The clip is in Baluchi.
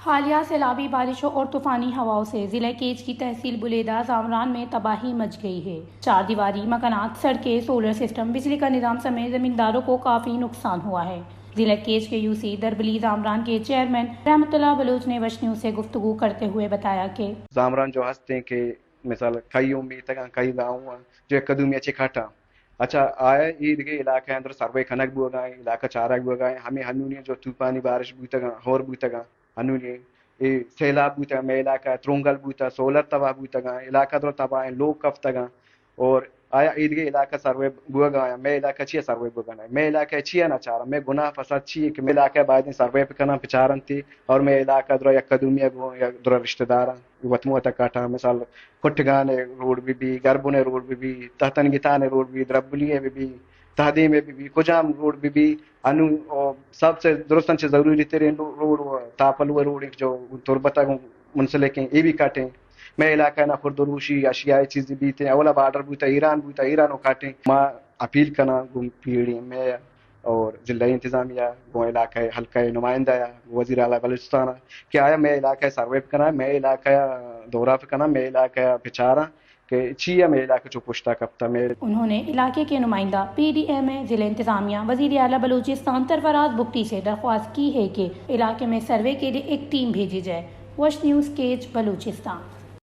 حالیہ سیلابی بارشوں اور طوفانی ہواؤں سے ضلع کیچ کی تحصیل بلیدہ زامران میں تباہی مچ گئی ہے۔ چار دیواری، مکانات، سڑکیں، سولر سسٹم، بجلی کا نظام سمیت زمینداروں کو کافی نقصان ہوا ہے۔ ضلع کیچ کے یو سی دربلی زامران کے چیئرمین رحمت اللہ بلوچ نے وش نیوز سے گفتگو کرتے ہوئے بتایا کہ زامران جو ہستے ہیں کہ مثال کئی امیتگاں، کئی گاؤں جو یک دومی چے کھٹاں۔ اچھا، آیا اے دگہ علاقہ اندر سروے کنگ بوگا ہیں، علاقہ چارگ بوگا ہیں، ہمیں ہنونی جو طوفانی بارش بوتگاں، ہور بوتگاں، ہنونی اے سیلاب بوتگاں، مئے علاقہ ترونگل بوتا، سولر تباہ بوتگاں، علاقہ در تباہ ہیں، لوگ کفتگاں۔ اور آیا اے دگہ علاقہ سروے بوگا ہیں، مئے علاقہ چیا سروے بوگا نہیں؟ مئے علاقہ چیا نہ چارا؟ مئے گناہ فساد چی ہے کہ مئے علاقہ باید سروے پکناں، پچارنتی اور مئے علاقہ در یک دومی گو یا در رشتہ داراں وت موت کاٹاں۔ مثال کٹگان روڈ بی بی، گربن روڈ بی بی، تہتن گتان روڈ بی، دربلی بی بی، تہدیم بی بی، کجام روڈ بی بی، انو او سب سے درستاں چہ ضروری ترین رو-، روڈ و تاپلو روڈ جو تربت منسلک ہیں، اے بھی کٹیں۔ مئے علاقہ نا خرد و روشی، اشیاء چیزی بیتے، اولا بارڈر بوتا، ایران بوتا، ایران و کٹیں۔ ما اپیل کناں گوں پی ڈی ایم اے اور ضلعی انتظامیہ، گوں علاقہ حلقہ نمائندہ یا وزیر اعلیٰ بلوچستان کہ آیا مئے علاقہ سروے کناں، مئے علاقہ دورہ کناں، مئے علاقہ پچاراں کہ چی ہمیں علاقہ چو پشتا کپتا مئے۔ انہوں نے علاقے کے نمائندہ، پی ڈی ایم اے، ضلع انتظامیہ، وزیر اعلیٰ بلوچستان سرفراز بگٹی سے درخواست کی ہے کہ علاقے میں سروے کے لیے ایک ٹیم بھیجی جائے۔ وش نیوز کیچ بلوچستان۔